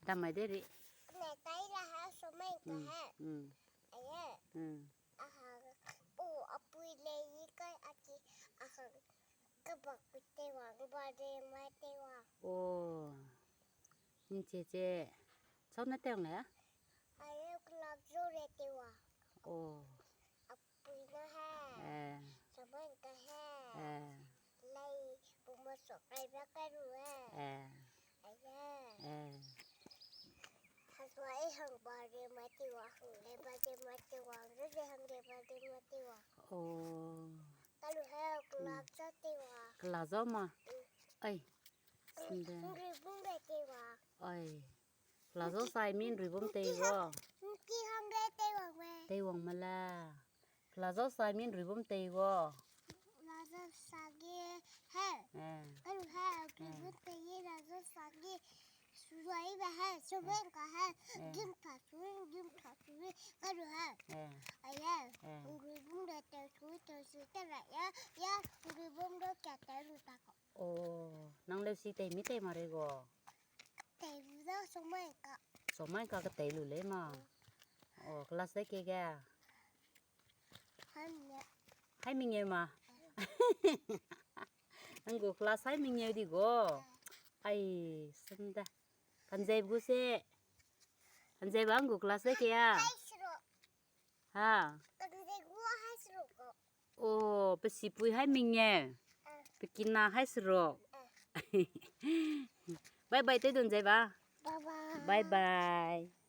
Tamai deri. Ne tai la ha so mai ka ha. ອືມ ອາຍະ ອືມ ອາຫານ ປູ ອາປຸຍເລຍ ກໍອາກິ ອາຫານ ກະບັກກຸເຕວາ ບາເດມາເຕວາ. ໂອ້ ນິເຈເຈ ຊອບນະແຕງແລະ ອາເລກລັກໂຈເລເຕວາ. ໂອ້ ອາປຸຍນະແຮ ເອີ ສະເໝີນກະແຮ ເອີ ໄລ ປຸມມະສອກໄລແບກກະດູແຮ ເອີ ອາຍາ ເອີ ທັດສະໄວ ຮັງບາເດມາເຕວາ ຮັງເດບາເດມາເຕວາ ເດຮັງເດບາເດມາເຕວາ. ໂອ້ ກະລູແຮ ກະລາຊະເຕວາ ກະລາຊະມາ ອືມ ເອີຍ ເອີຍ ເດ ເດບຸງເດເຕວາ ເອີຍ ກະລາຊະໄຊມິນ ເດບຸງເຕວາ ເດຮັງເດເຕວາ ເຕວາມາລາ ກະລາຊະໄຊມິນ ເດບຸງເຕວາ ລາຊະຊາເກເຮ ເອີ ກະລູແຮ ເດບຸງເຕເຮ ລາຊະຊາເກ ສວຍແບບເຮ ສະເວັນກະເຮ ເອີ ຍິມພາສຸຍ ຍິມພາສຸຍ ກະລູແຮ ເອີ ອາຍາ ເອີ ເດບຸງເດເຕວາ ເຕວາ ເຕວາ ຍາ ເດບຸງເດກະເຕວາ ຕາກະ ໂອ້ ນາງເລວຊີເຕມີເຕມາເຣໂກ ເຕເລໂຊມາຍກະ ໂຊມາຍກະກະເຕລຸເລມາ. ໂອ້ ກະລາສເຕເກແກ ໃຫ້ມິເງຍ ໃຫ້ມິເງຍມາ ອັງໂກກະລາສໃຫ້ມິເງຍດີໂກ ໄອ ສະນດາ ຄັນເຈບຸເຊ ຄັນເຈບັງໂກກະລາສເຕເກອາ ຮະ ໂອ້ ໄປຊິປຸຍໃຫ້ມິເງຍ ໄປກິນນາໃຫ້ສະໂຣກ ບາຍບາຍເຕດຸນໃຈບາ ບາຍບາຍ.